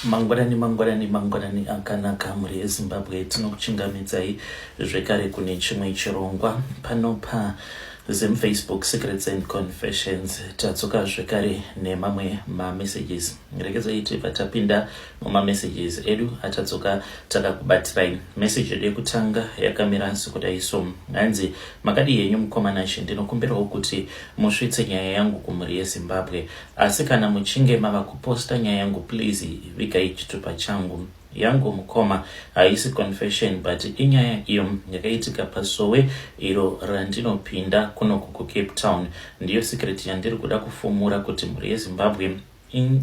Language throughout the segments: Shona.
Mangwanani mangwanani mangwanani akanaka mhuri yeZimbabwe, tinokuchingamidzai zvekare kune chimwe chirongwa pano pa Zim Facebook Secrets and Confessions. Tadzoka zvekare nemamwe mamessages. Regedzai tibva tapinda mumamessages edu atadzoka takakubatirai. Message yedu yekutanga yakamira sekudai so. Hanzi makadii henyu mukoma Nashe, ndinokumbirawo kuti musvitse nyaya yangu kumhuri yeZimbabwe. Asi kana muchinge mava kuposta nyaya yangu please vigai chitupa changu. Yangu mukoma haisi confession but inyaya iyo yakaitika pasowe iro randinopinda kunoku kuCape Town. Ndiyo secret yandiri kuda kufumura kuti mhuri yeZimbabwe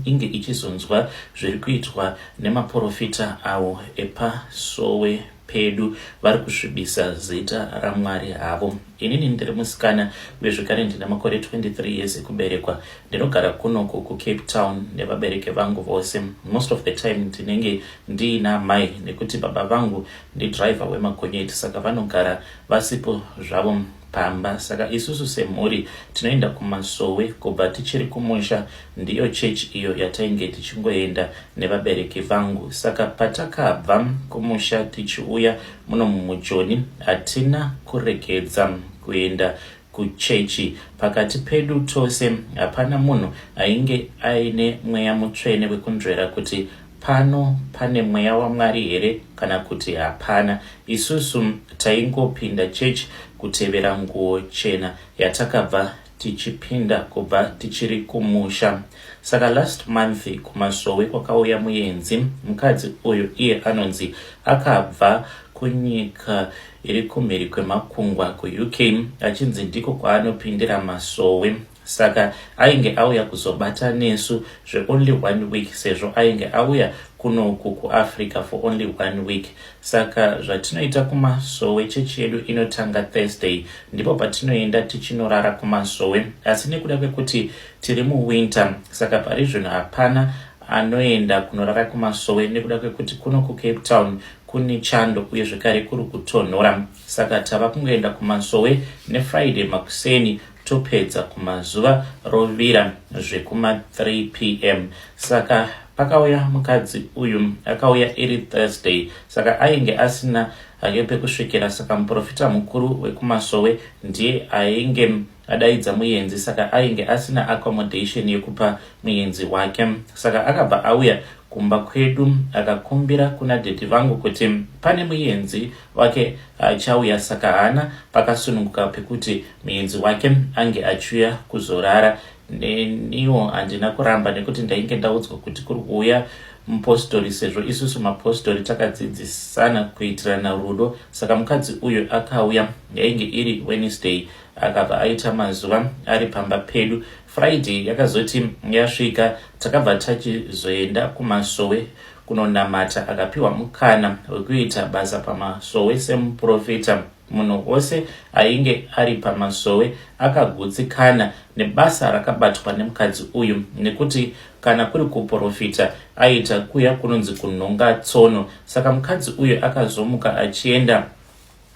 inge ichizonzwa zviri kuitwa nemaporofita awo epasowe pedu vari kusvibisa zita raMwari havo. Inini ndiri musikana uye zvekare ndine makore 23 years ekuberekwa. Ndinogara kunoku kuCape Town nevabereki vangu vose. Most of the time ndinenge ndiina amai nekuti baba vangu ndidriver wemagonyeti saka vanogara vasipo zvavo pamba. Saka isusu semhuri tinoenda kumasowe kubva tichiri kumusha. Ndiyo church iyo yatainge tichingoenda nevabereki vangu. Saka patakabva kumusha tichiuya muno mujoni hatina kuregedza kuenda kuchechi. Pakati pedu tose hapana munhu ainge aine mweya mutsvene wekunzvera kuti pano pane mweya waMwari here kana kuti hapana. Isusu taingopinda chechi kutevera nguo chena yatakabva tichipinda kubva tichiri kumusha. Saka last month kumasowe kwakauya muenzi, mukadzi uyu iye anonzi akabva kunyika iri kumhiri kwemakungwa kuUK achinzi ndiko kwaanopindira masowe. Saka ainge auya kuzobata nesu zveonly one week sezvo ainge auya kunoku kuAfrica for only one week. Saka zvatinoita kumasowe, chechi yedu inotanga Thursday, ndipo patinoenda tichinorara kumasowe. Asi nekuda kwekuti tiri muwinter, saka pari zvino hapana anoenda kunorara kumasowe nekuda kwekuti kuno kuCape Town kune chando uye zvekare kuri kutonhora. Saka tava kungoenda kumasowe neFriday makuseni topedza kumazuva rovira zvekuma 3 pm. Saka pakauya mukadzi uyu akauya iri Thursday, saka ainge asina hake pekusvikira. Saka muprofita mukuru wekumasowe ndiye ainge adaidza muyenzi, saka ainge asina accommodation yekupa muyenzi wake. Saka akabva auya kumba kwedu akakumbira kuna daddy vangu kuti pane muyenzi wake achauya, saka haana pakasununguka pekuti muyenzi wake ange achiuya kuzorara. Neniwo handina kuramba nekuti ndainge ndaudzwa kuti kuri kuuya mupostori, sezvo isusu mapostori takadzidzisana kuitirana rudo. Saka mukadzi uyu akauya, yainge iri Wednesday, akabva aita mazuva ari pamba pedu. Friday yakazoti yasvika takabva tachizoenda kumasowe kunonamata. Akapiwa mukana wekuita basa pamasowe semuprofita. Munhu wose ainge ari pamasowe akagutsikana nebasa rakabatwa nemukadzi uyu nekuti kana kuri kuprofita aiita kuya kunonzi kunhonga tsono. Saka mukadzi uyu akazomuka achienda,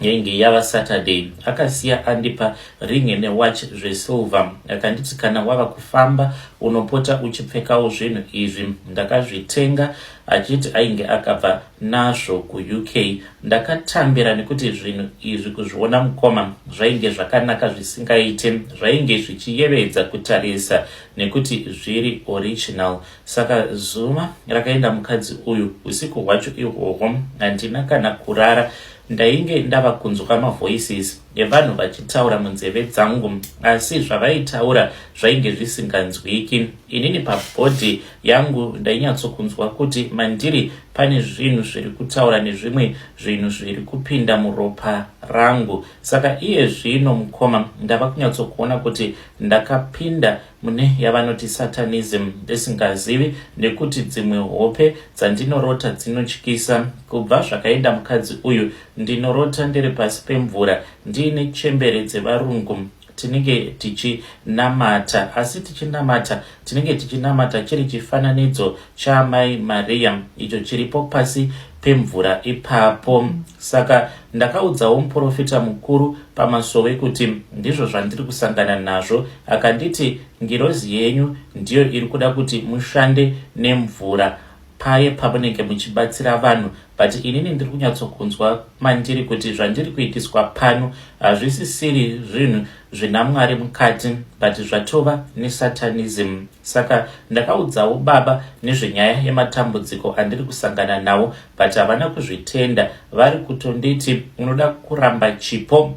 yainge yava Saturday, akasiya andipa ring newatch zvesilver. Akanditi kana wava kufamba unopota uchipfekawo zvinhu izvi. Ndakazvitenga achiti ainge akabva nazvo kuUK. Ndakatambira nekuti zvinhu izvi kuzviona mukoma zvainge zvakanaka zvisingaite, zvainge zvichiyevedza kutarisa nekuti zviri original. Saka zuva rakaenda mukadzi uyu, usiku hwacho ihwohwo handina kana kurara. Ndainge ndava kunzwa mavoices evanhu vachitaura munzeve dzangu, asi zvavaitaura zvainge zvisinganzwiki. Inini pabhodhi yangu ndainyatsokunzwa kuti mandiri pane zvinhu zviri kutaura nezvimwe zvinhu zviri kupinda muropa rangu. Saka iye zvino mukoma ndava kunyatsokuona kuti ndakapinda mune yavanoti satanism ndisingazivi, nekuti dzimwe hope dzandinorota dzinotyisa. Kubva zvakaenda mukadzi uyu ndinorota ndiri pasi pemvura ndiine chembere dzevarungu, tinenge tichinamata, asi tichinamata tinenge tichinamata chiri chifananidzo chaamai Maria icho chiripo pasi pemvura ipapo. Saka ndakaudzawo muprofita mukuru pamasowe kuti ndizvo zvandiri kusangana nazvo, akanditi ngirozi yenyu ndiyo iri kuda kuti mushande nemvura. paye pamunenge muchibatsira vanhu, but inini ndiri kunyatsokunzwa mandiri kuti zvandiri kuitiswa pano hazvisisiri zvinhu zvina Mwari mukati, but zvatova nesatanism. Saka ndakaudzawo baba nezvenyaya yematambudziko andiri kusangana nawo, but havana kuzvitenda. Vari kutonditi unoda kuramba chipo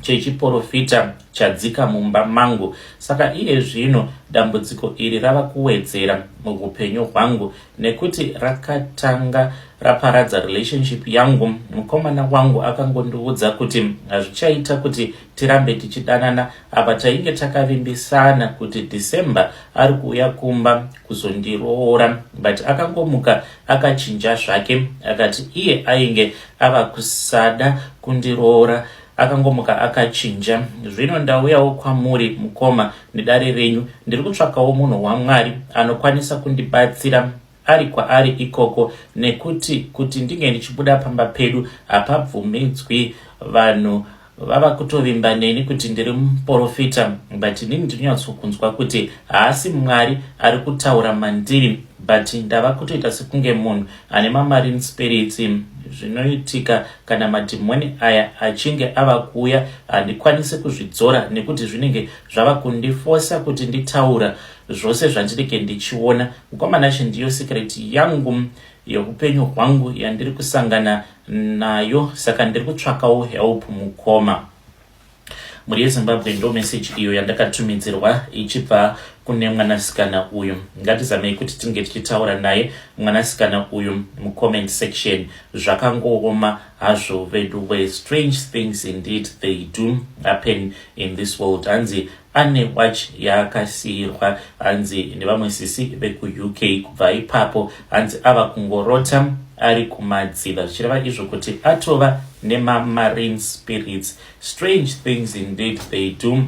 chechiporofita chadzika mumba mangu. Saka iye zvino dambudziko iri rava kuwedzera muupenyu hwangu nekuti rakatanga raparadza relationship yangu. Mukomana wangu akangondiudza kuti hazvichaita kuti tirambe tichidanana. Apa tainge takavimbisana kuti December ari kuuya kumba kuzondiroora, but akangomuka akachinja zvake, akati iye ainge ava kusada kundiroora. Akangomuka akachinja. Zvino ndauyawo kwamuri, mukoma, nedare renyu. Ndiri kutsvakawo munhu waMwari anokwanisa kundibatsira ari kwaari ikoko, nekuti kuti ndinge ndichibuda pamba pedu hapabvumidzwi. Vanhu vava kutovimba neni kuti ndiri muprofita, but inini ndinonyatsokunzwa kuti haasi Mwari ari kutaura mandiri, but ndava kutoita sekunge munhu ane mamarine spirits. Zvinoitika kana madhimoni aya achinge ava kuuya, handikwanisi kuzvidzora nekuti zvinenge zvava kundifosa kuti nditaura zvose zvandinenge ndichiona. Mukomana, ndiyo secret yangu yeupenyu hwangu yandiri kusangana nayo, saka ndiri kutsvakawo help, mukoma. Mhuri yeZimbabwe, ndo meseji iyo yandakatumidzirwa ichibva kune mwanasikana uyu. Ngatizamei kuti tinge tichitaura naye mwanasikana uyu mucomment section. Zvakangooma hazvo vedu we. Strange things indeed, they do happen in this world. Hanzi ane watch yaakasiyirwa, hanzi nevamwe sisi vekuUK. Kubva ipapo, hanzi ava kungorota ari kumadziva, zvichireva izvo kuti atova nemamarine spirits. Strange things indeed, they do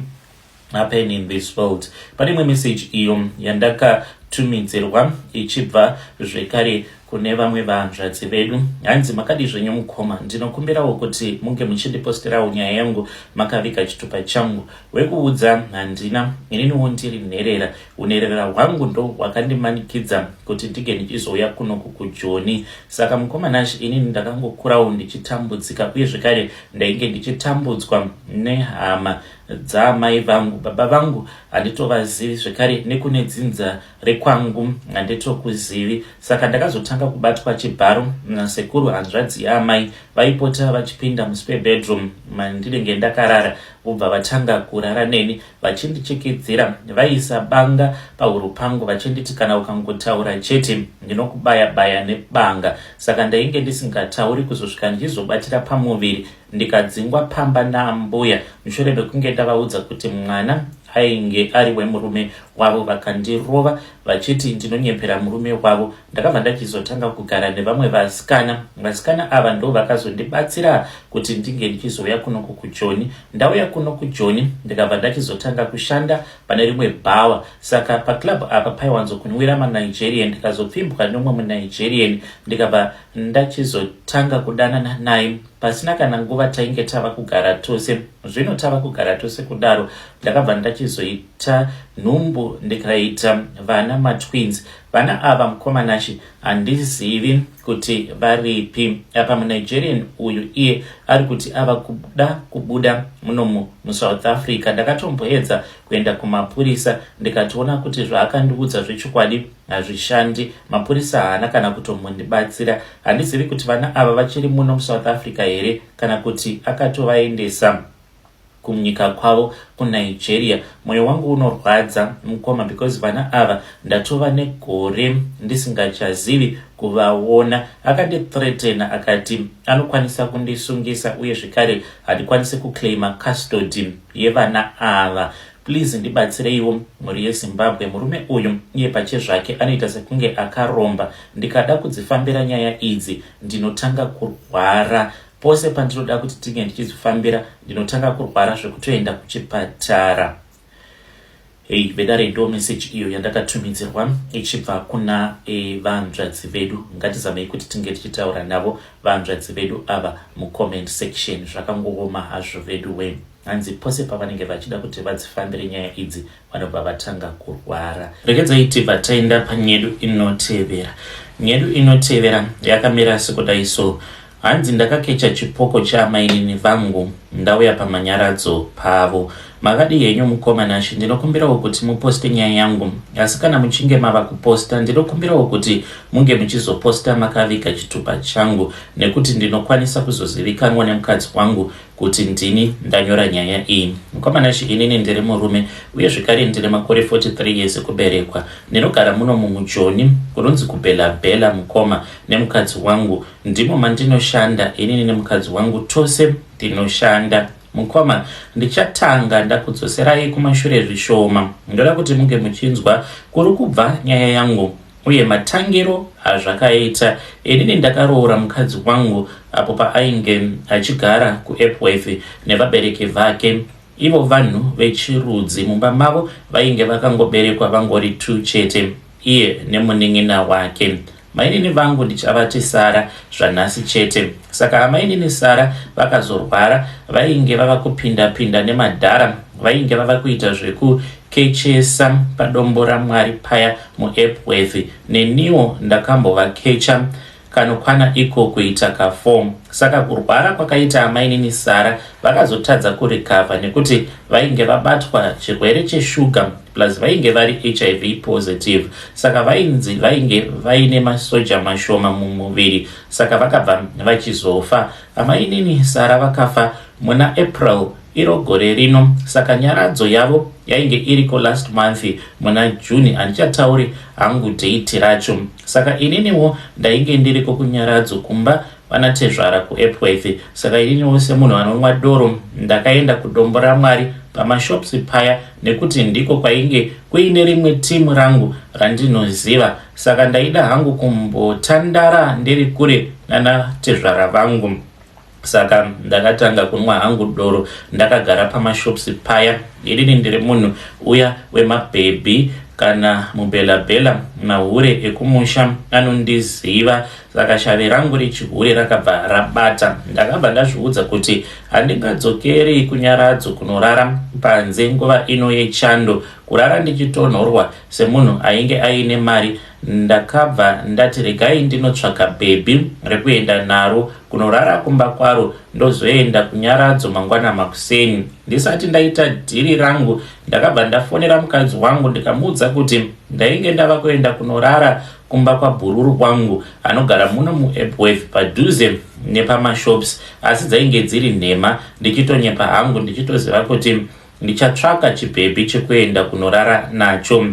happen in this world. Pane imwe message iyo yandakatumidzirwa ichibva zvekare kune vamwe vanzvadzi vedu. Hanzi, "Makadi zvenyu, mukoma? Ndinokumbirawo kuti munge muchindiposterawo nyaya yangu makaviga chitupa changu. Wekuudza handina, ininiwo ndiri nherera. Unherera hwangu ndo hwakandimanikidza kuti ndinge ndichizouya kunoku kuJoni. Saka mukoma Nash, inini ndakangokurawo ndichitambudzika, uye zvekare ndainge ndichitambudzwa nehama dzaamai vangu. Baba vangu handitovazivi, zvekare nekune dzinza rekwangu handitokuzivi. Saka ndakazotanga kubatwa chibharo nasekuru hanzvadzi yaamai. Vaipota vachipinda muspare bedroom mandinenge ndakarara, vobva vatanga kurara neni vachindichikidzira. Vaisa banga pahuro pangu vachinditi kana ukangotaura chete ndinokubaya baya nebanga. Saka ndainge ndisingatauri kuzosvika ndichizobatira pamuviri, ndikadzingwa pamba naambuya mushure mekunge ndavaudza kuti mwana ainge ari wemurume wavo. Vakandirova vachiti ndinonyepera murume wavo. Ndakabva ndachizotanga kugara nevamwe vasikana. Vasikana ava ndo vakazondibatsira kuti ndinge ndichizouya kunoku kuJoni. Ndauya kuno kuJoni, ndikabva ndachizotanga kushanda pane rimwe bhawa. Saka paclub apa paiwanzokunwira maNigerian. Ndikazopfimbwa nomwe muNigerian, ndikabva ndachizotanga kudanana naye. Pasina kana nguva tainge tava kugara tose. Zvino tava kugara tose kudaro, ndakabva ndachizoita nhumbu, ndikaita vana matwins. Vana ava, mukoma Nashi, handizivi kuti varipi. Apa muNigerian uyu iye ari kuti ava kuda kubuda munomu muSouth Africa. Ndakatomboedza kuenda kumapurisa, ndikatoona kuti zvaakandiudza zvechokwadi hazvishandi. Mapurisa haana kana kutombondibatsira. Handizivi kuti vana ava vachiri muno muSouth Africa here kana kuti akatovaendesa kunyika kwavo kuNigeria. Mwoyo wangu unorwadza, mukoma, because vana ava ndatova negore ndisingachazivi kuvaona. Akandithreatena akati anokwanisa kundisungisa, uye zvekare handikwanisi kuclaima custody yevana ava. Please ndibatsireiwo, mhuri yeZimbabwe. Murume uyu iye pachezvake anoita sekunge akaromba. Ndikada kudzifambira nyaya idzi ndinotanga kurwara. Pose pandinoda kuti tinge ndichidzifambira ndinotanga kurwara zvekutoenda kuchipatara." Hei vedare, ndo meseji iyo yandakatumidzirwa ichibva kuna vanzvadzi vedu. Ngatizamei kuti tinge tichitaura navo vanzvadzi vedu ava mucomment section. Zvakangooma hazvo vedu we. Hanzi pose pavanenge vachida kuti vadzifambire nyaya idzi vanobva vatanga kurwara. Regedzai tibva taenda panyedu inotevera. Nyedu inotevera yakamira sekudai so. Hanzi ndakakecha chipoko chaamainini vangu ndauya pamanyaradzo pavo. Makadii henyu mukoma Nashe ndinokumbirawo kuti muposte nyaya yangu asi kana muchinge mava kuposta ndinokumbirawo kuti munge muchizoposta makaviga chitupa changu nekuti ndinokwanisa kuzozivikanwa nemukadzi wangu kuti ndini ndanyora nyaya iyi. Mukoma Nashe inini ndiri murume uye zvekare ndine makore 43 years ekuberekwa. Ndinogara muno mumujoni kunonzi kuBela Bela mukoma nemukadzi wangu. Ndimo mandinoshanda inini nemukadzi wangu tose tinoshanda. Mukoma ndichatanga ndakudzoserai kumashure zvishoma. Ndoda kuti munge muchinzwa kuri kubva nyaya yangu uye matangiro azvakaita. Inini ndakaroora mukadzi wangu apo paainge achigara kuEpworth nevabereki vake. Ivo vanhu vechirudzi mumba mavo vainge vakangoberekwa vangori two chete, iye nemunin'ina wake. Mainini vangu ndichavati Sara zvanhasi chete. Saka amainini Sara vakazorwara vainge vava kupinda pinda nemadhara vainge vava kuita zvekukechesa padombo raMwari paya muEpworth. Neniwo ndakambovakecha kanokwana iko kuita ka4. Saka kurwara kwakaita amainini Sara vakazotadza kurecover nekuti vainge vabatwa chirwere cheshuga plus vainge vari hiv positive saka vainzi vainge vaine masoja mashoma mumuviri saka vakabva vachizofa. Amainini Sara vakafa muna April iro gore rino saka nyaradzo yavo yainge iriko last month muna June handichatauri hangu date racho. Saka ininiwo ndainge ndiriko kunyaradzo kumba vanatezvara kuEpworth saka ininiwo semunhu anonwa doro ndakaenda kudombo raMwari pamashops paya nekuti ndiko kwainge kuine rimwe team rangu randinoziva saka ndaida hangu kumbotandara ndiri kure nana tezvara vangu. Saka ndakatanga kunwa hangu doro ndakagara pamashops paya. Inini ndiri munhu uya wemabhebhi kana mubhelabhela mahure ekumusha anondiziva saka shavi rangu rechihure rakabva rabata. Ndakabva ndazviudza kuti handingadzokeri kunyaradzo kunorara panze nguva ino yechando, kurara ndichitonhorwa semunhu ainge aine mari. Ndakabva ndati regai ndinotsvaga bhebhi rekuenda naro kunorara kumba kwaro ndozoenda kunyaradzo mangwana makuseni. Ndisati ndaita dhiri rangu ndakabva ndafonera mukadzi wangu ndikamuudza kuti ndainge ndava kuenda kunorara kumba kwabhururu wangu anogara muno muEpworth padhuze nepamashops asi dzainge dziri nhema ndichitonyepa hangu ndichitoziva kuti Ndichatsvaka chibhebhi chekuenda kunorara nacho.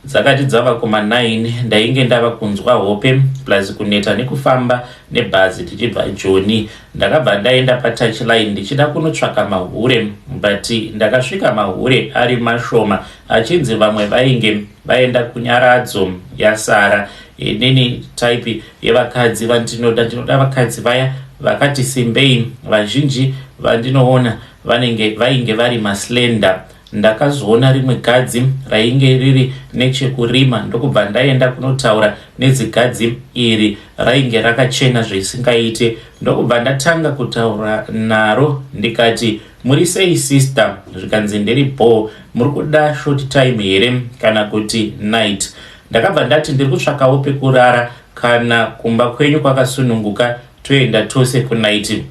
Dzakati dzava kuma 9 ndainge ndava kunzwa hope plus kuneta nekufamba nebhazi tichibva Joni. Ndakabva ndaenda patouch line ndichida kunotsvaka mahure but ndakasvika mahure ari mashoma achinzi vamwe vainge vaenda kunyaradzo yaSara. Inini type yevakadzi vandinoda ndinoda vakadzi vaya vakati simbei vazhinji vandinoona Vanenge vainge vari maslender. Ndakazoona rimwe gadzi rainge riri nechekurima ndokubva ndaenda kunotaura nezigadzi iri rainge rakachena zvisingaite ndokubva ndatanga kutaura naro ndikati muri sei sister zvikanzi ndiri bhoo muri kuda short time here kana kuti night ndakabva ndati ndiri kutsvakawo pekurara kana kumba kwenyu kwakasununguka toenda tose kunight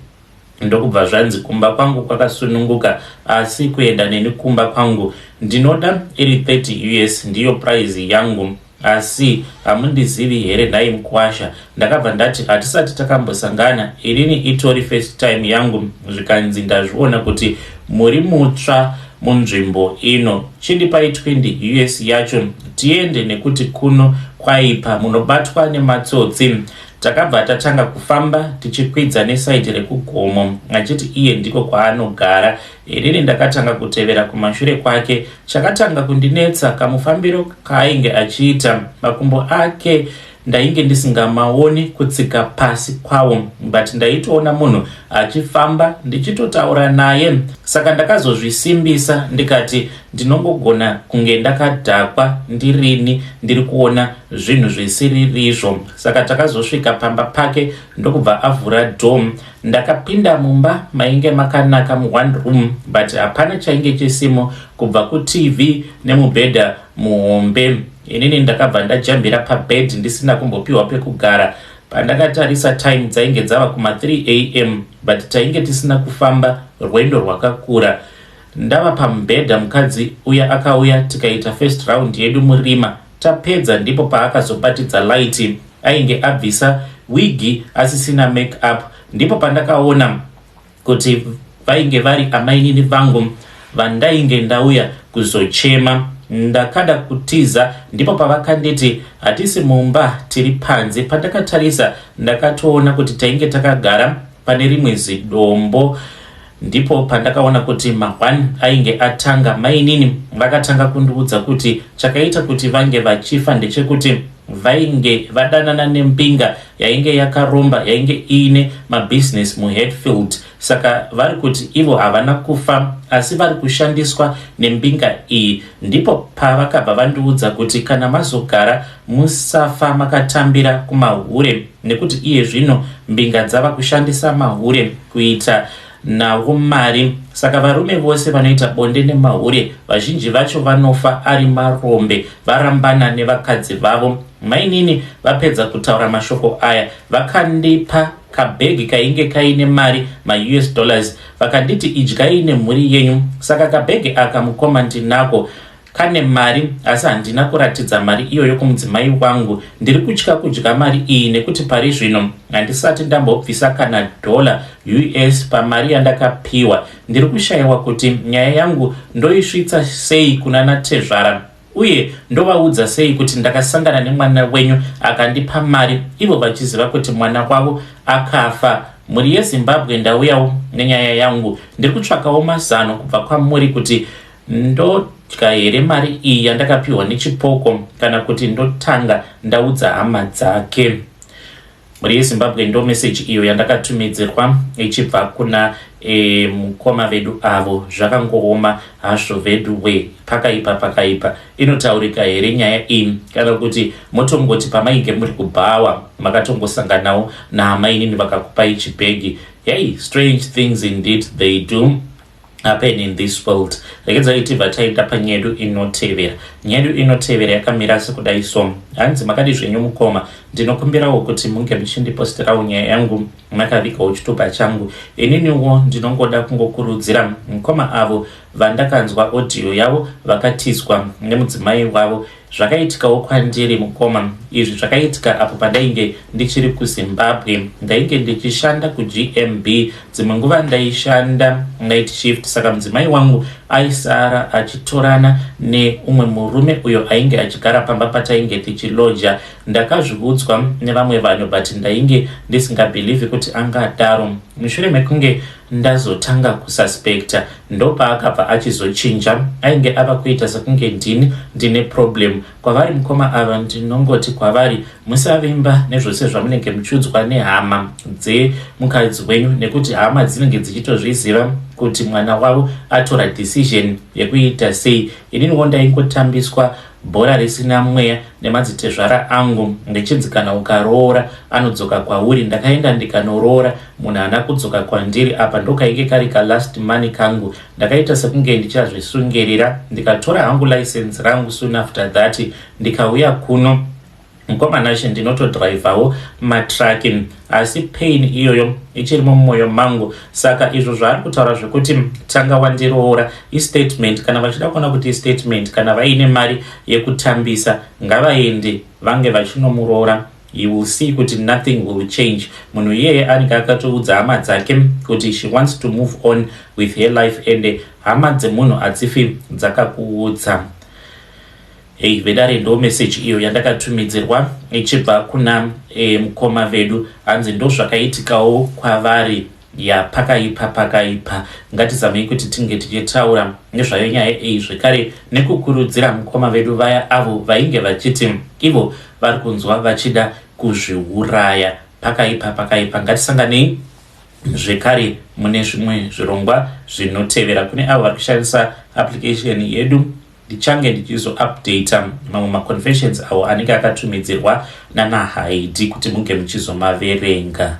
Ndokubva zvanzi kumba kwangu kwakasununguka asi kuenda neni kumba kwangu ndinoda iri 30 us ndiyo prize yangu asi hamundizivi here nhai mukwasha ndakabva ndati hatisati takambosangana inini itori first time yangu zvikanzi ndazviona kuti muri mutsva munzvimbo ino chindipai 20 us yacho tiende nekuti kuno kwaipa munobatwa nematsotsi Takabva tatanga kufamba tichikwidza nesaidi rekugomo achiti iye ndiko kwaanogara. Inini ndakatanga kutevera kumashure kwake. Chakatanga kundinetsa kamufambiro kaainge achiita. Makumbo ake ndainge ndisingamaoni kutsika pasi kwawo but ndaitoona munhu achifamba ndichitotaura naye. Saka ndakazozvisimbisa ndikati ndinongogona kunge ndakadhakwa ndirini ndiri kuona zvinhu zvisiririzvo. Saka takazosvika pamba pake ndokubva avhura door. Ndakapinda mumba mainge makanaka muone room but hapana chainge chisimo kubva kutv nemubhedha muhombe. Inini ndakabva ndajambira pabed ndisina kumbopiwa pekugara. Pandakatarisa time dzainge dzava kuma 3 am but tainge tisina kufamba rwendo rwakakura. Ndava pamubhedha mukadzi uya akauya tikaita first round yedu murima. Tapedza ndipo paakazobatidza light. Ainge abvisa wigi asisina make up. Ndipo pandakaona kuti vainge vari amainini vangu vandainge ndauya kuzochema. Ndakada kutiza ndipo pavakanditi hatisi mumba tiri panze. Pandakatarisa ndakatoona kuti tainge takagara pane rimwe zidombo. Ndipo pandakaona kuti ma1 ainge atanga. Mainini vakatanga kundiudza kuti chakaita kuti vange vachifa ndechekuti vainge vadanana nembinga yainge yakaromba yainge iine mabhizinesi muHatfield. Saka vari kuti ivo havana kufa asi vari kushandiswa nembinga iyi. Ndipo pavakabva vandiudza kuti kana mazogara musafa makatambira kumahure nekuti iye zvino mbinga dzava kushandisa mahure kuita nawo mari. Saka varume vose vanoita bonde nemahure vazhinji vacho vanofa ari marombe varambana nevakadzi vavo. Mainini vapedza kutaura mashoko aya vakandipa kabhegi kainge kaine mari maUS dollars vakanditi idyai nemhuri yenyu. Saka kabhegi aka mukoma ndinako kane mari asi handina kuratidza mari iyoyo kumudzimai wangu. Ndiri kutya kudya mari iyi nekuti pari zvino handisati ndambobvisa kana dollar US pamari yandakapiwa. Ndiri kushaiwa kuti nyaya yangu ndoisvitsa sei kuna natezvara uye ndovaudza sei kuti ndakasangana nemwana wenyu akandipa mari ivo vachiziva kuti mwana wavo akafa. Mhuri yeZimbabwe ndauyawo nenyaya yangu. Ndiri kutsvakawo mazano kubva kwamuri kuti ndodya here mari iyi yandakapiwa nechipoko kana kuti ndotanga ndaudza hama dzake. Mhuri yeZimbabwe ndo meseji iyo yandakatumidzirwa ichibva kuna e, mukoma vedu avo. Zvakangooma hazvo vedu we, pakaipa pakaipa. Inotaurika here nyaya iyi kana kuti motongoti pamainge muri kubhawa makatongosanganawo naamainini vakakupai chibhegi? Hey, strange things indeed they do happen in this world. Regedzai tibva taenda panyedu inotevera. Nyedu inotevera yakamira sekudai so. Hanzi makadi zvenyu mukoma, ndinokumbirawo kuti munge muchindiposterawo nyaya yangu makavigawo chitupa changu. Ininiwo ndinongoda kungokurudzira mukoma avo vandakanzwa audio yavo vakatizwa nemudzimai wavo. Zvakaitikawo kwandiri mukoma. Izvi zvakaitika apo pandainge ndichiri kuZimbabwe. Ndainge ndichishanda kuGMB. Dzimwe nguva ndaishanda night shift saka mudzimai wangu aisara achitorana neumwe murume uyo ainge achigara pamba patainge tichiloja. Ndakazviudzwa nevamwe vanhu but ndainge ndisingabhilivhi kuti angadaro. Mushure mekunge ndazotanga kususpecta ndopaakabva achizochinja. Ainge ava kuita sekunge ndini ndine problem. Kwavari mukoma ava ndinongoti kwavari musavimba nezvose zvamunenge muchiudzwa nehama dzemukadzi wenyu nekuti hama dzinenge dzichitozviziva kuti mwana wavo atora decision yekuita sei. Ininiwo ndaingotambiswa bhora risina mweya nemadzitezvara angu ndichinzi kana ukaroora anodzoka kwauri. Ndakaenda ndikanoroora munhu haana kudzoka kwandiri. Apa ndokainge kari kalast money kangu. Ndakaita sekunge ndichazvisungirira ndikatora hangu license rangu soon after that ndikauya kuno. Mukoma Nashe, ndinotodhiraivhawo matraki asi pain iyoyo ichirimo mumwoyo mangu. Saka izvo zvaari kutaura zvekuti tanga wandiroora istatement. Kana vachida kuona kuti istatement, kana vaine mari yekutambisa ngavaende vange vachinomuroora. You will see kuti nothing will change. Munhu iyeye anenge akatoudza hama dzake kuti she wants to move on with her life and hama dzemunhu hadzifi dzakakuudza. Hei vedare, ndo message iyo yandakatumidzirwa ichibva kuna mukoma vedu. Hanzi ndo zvakaitikawo kwavari. Ya, pakaipa pakaipa. Ngatizamei kuti tinge tichitaura nezvayo nyaya iyi zvekare nekukurudzira mukoma vedu vaya avo vainge vachiti ivo vari kunzwa vachida kuzviuraya. Pakaipa pakaipa. Ngatisanganei zvekare mune zvimwe zvirongwa zvinotevera. Kune avo vari kushandisa application yedu, ndichange ndichizoupdata mamwe maconfessions awo anenge akatumidzirwa nanaHaidi kuti munge muchizomaverenga.